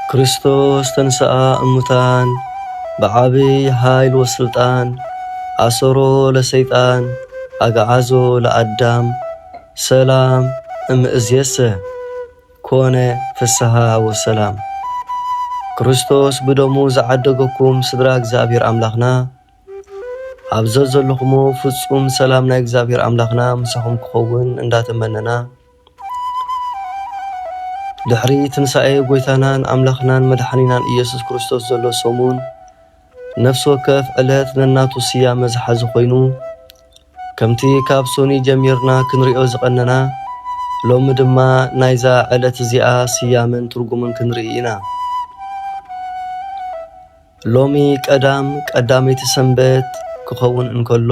ክርስቶስ ተንሥአ እሙታን ብዓብይ ኃይል ወስልጣን፣ ኣሰሮ ለሰይጣን፣ ኣግዓዞ ለኣዳም፣ ሰላም እምእዝየሰ ኮነ ፍስሃ ወሰላም። ክርስቶስ ብደሙ ዝዓደገኩም ስድራ እግዚኣብሔር ኣምላኽና፣ ኣብ ዘዘለኹሞ ፍጹም ሰላም ናይ እግዚኣብሔር ኣምላኽና ምሳኹም ክኸውን እንዳተመነና፣ ድሕሪ ትንሳኤ ጎይታናን ኣምላኽናን መድሓኒናን ኢየሱስ ክርስቶስ ዘሎ ሰሙን፣ ነፍሲ ወከፍ ዕለት ነናቱ ስያመ ዝሓዘ ኮይኑ፣ ከምቲ ካብ ሶኒ ጀሚርና ክንሪኦ ዝቐነና፣ ሎሚ ድማ ናይዛ ዕለት እዚኣ ስያመን ትርጉምን ክንርኢ ኢና። ሎሚ ቀዳም ቀዳመይቲ ሰንበት ክኸውን እንከሎ፣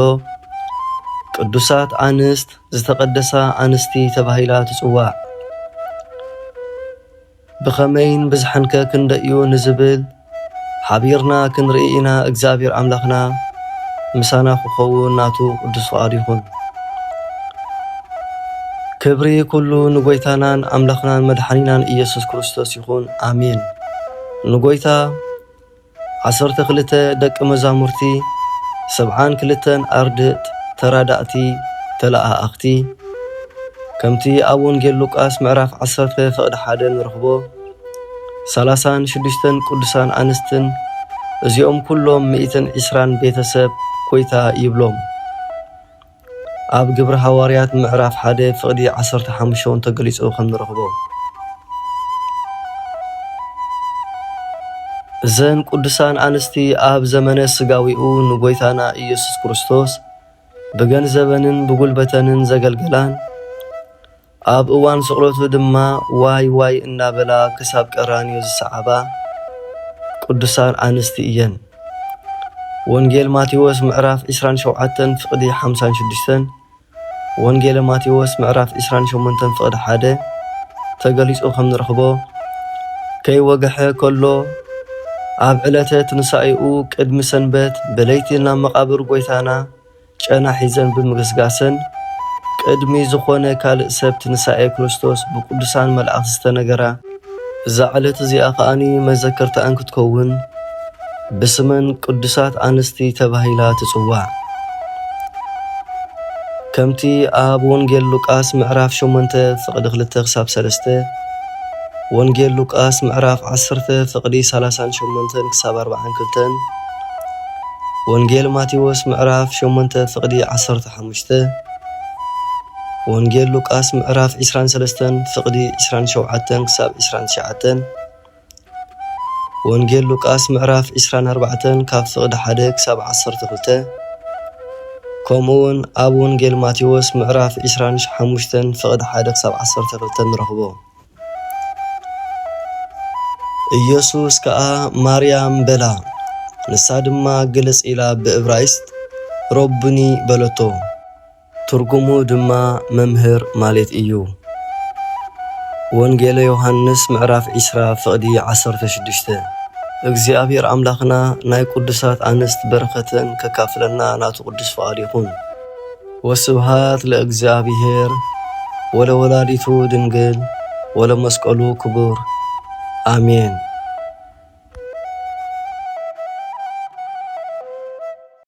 ቅዱሳት ኣንስት ዝተቐደሳ ኣንስቲ ተባሂላ ትጽዋዕ። ብኸመይን ብዝሓንከ ክንደይ'ዩ ንዝብል ሓቢርና ክንርኢ ኢና። እግዚኣብሔር ኣምላኽና ምሳና ክኸውን ናቱ ቅዱስ ፍቓዱ ይኹን። ክብሪ ኩሉ ንጎይታናን ኣምላኽናን መድሓኒናን ኢየሱስ ክርስቶስ ይኹን። ኣሜን። ንጎይታ ዓሰርተ ክልተ ደቂ መዛሙርቲ፣ ሰብዓን ክልተን ኣርድእት ተራዳእቲ ተለኣኣኽቲ፣ ከምቲ ኣብ ወንጌል ሉቃስ ምዕራፍ ዓሰርተ ፍቕዲ ሓደ ንረኽቦ፣ ሰላሳን ሽዱሽተን ቅዱሳን ኣንስትን፣ እዚኦም ኩሎም ሚእትን ዒስራን ቤተሰብ ጎይታ ይብሎም። ኣብ ግብሪ ሃዋርያት ምዕራፍ ሓደ ፍቕዲ ዓሰርተ ሓሙሽተ እውን ተገሊጹ ከም ንረኽቦ። እዘን ቅዱሳን ኣንስቲ ኣብ ዘመነ ስጋዊኡ ንጎይታና ኢየሱስ ክርስቶስ ብገንዘበንን ብጉልበተንን ዘገልገላን፣ ኣብ እዋን ስቕለቱ ድማ ዋይ ዋይ እናበላ ክሳብ ቀራንዮ ዝሰዓባ ቅዱሳን ኣንስቲ እየን። ወንጌል ማቴዎስ ምዕራፍ ዕስራን ሸውዓተን ፍቕዲ ሓምሳን ሽዱሽተን፣ ወንጌለ ማቴዎስ ምዕራፍ ዕስራን ሸሞንተን ፍቕዲ ሓደ ተገሊጹ ከም ንረኽቦ፣ ከይወግሐ ከሎ ኣብ ዕለተ ትንሳኤኡ ቅድሚ ሰንበት ብለይቲ ናብ መቓብር ጎይታና ጨና ሒዘን ብምግስጋሰን፣ ቅድሚ ዝኾነ ካልእ ሰብ ትንሳኤ ክርስቶስ ብቅዱሳን መላእኽቲ ዝተነገራ፣ እዛ ዕለት እዚኣ ከኣኒ መዘከርታኣን ክትከውን፣ ብስመን ቅዱሳት ኣንስቲ ተባሂላ ትጽዋዕ። ከምቲ ኣብ ወንጌል ሉቃስ ምዕራፍ ሸሞንተ ፍቕዲ ክልተ ክሳብ ሰለስተ፣ ወንጌል ሉቃስ ምዕራፍ ዓሰርተ ፍቕዲ ሰላሳን ሸሞንተን ክሳብ ኣርባዓን ክልተን፣ ወንጌል ማቴዎስ ምዕራፍ ሸሞንተ ፍቕዲ ዓሰርተ ሓሙሽተ፣ ወንጌል ሉቃስ ምዕራፍ ዕስራን ሰለስተን ፍቕዲ ዕስራን ሸውዓተን ክሳብ ዕስራን ትሽዓተን፣ ወንጌል ሉቃስ ምዕራፍ ዕስራን ኣርባዕተን ካብ ፍቕዲ ሓደ ክሳብ ዓሰርተ ክልተ፣ ከምኡውን ኣብ ወንጌል ማቴዎስ ምዕራፍ ዕስራን ሓሙሽተን ፍቕዲ ሓደ ክሳብ ዓሰርተ ክልተ ንረኽቦ። ኢየሱስ ከኣ ማርያም በላ። ንሳ ድማ ግልጽ ኢላ ብእብራይስጥ ረቡኒ በለቶ። ትርጉሙ ድማ መምህር ማለት እዩ። ወንጌለ ዮሃንስ ምዕራፍ ዕስራ ፍቕዲ ዓሰርተ ሽዱሽተ። እግዚኣብሔር ኣምላኽና ናይ ቅዱሳት ኣንስት በረኸተን ከካፍለና ናቱ ቅዱስ ፍቓድ ይኹን። ወስብሃት ለእግዚኣብሔር ወለወላዲቱ ድንግል ወለመስቀሉ ክቡር። ኣሜን።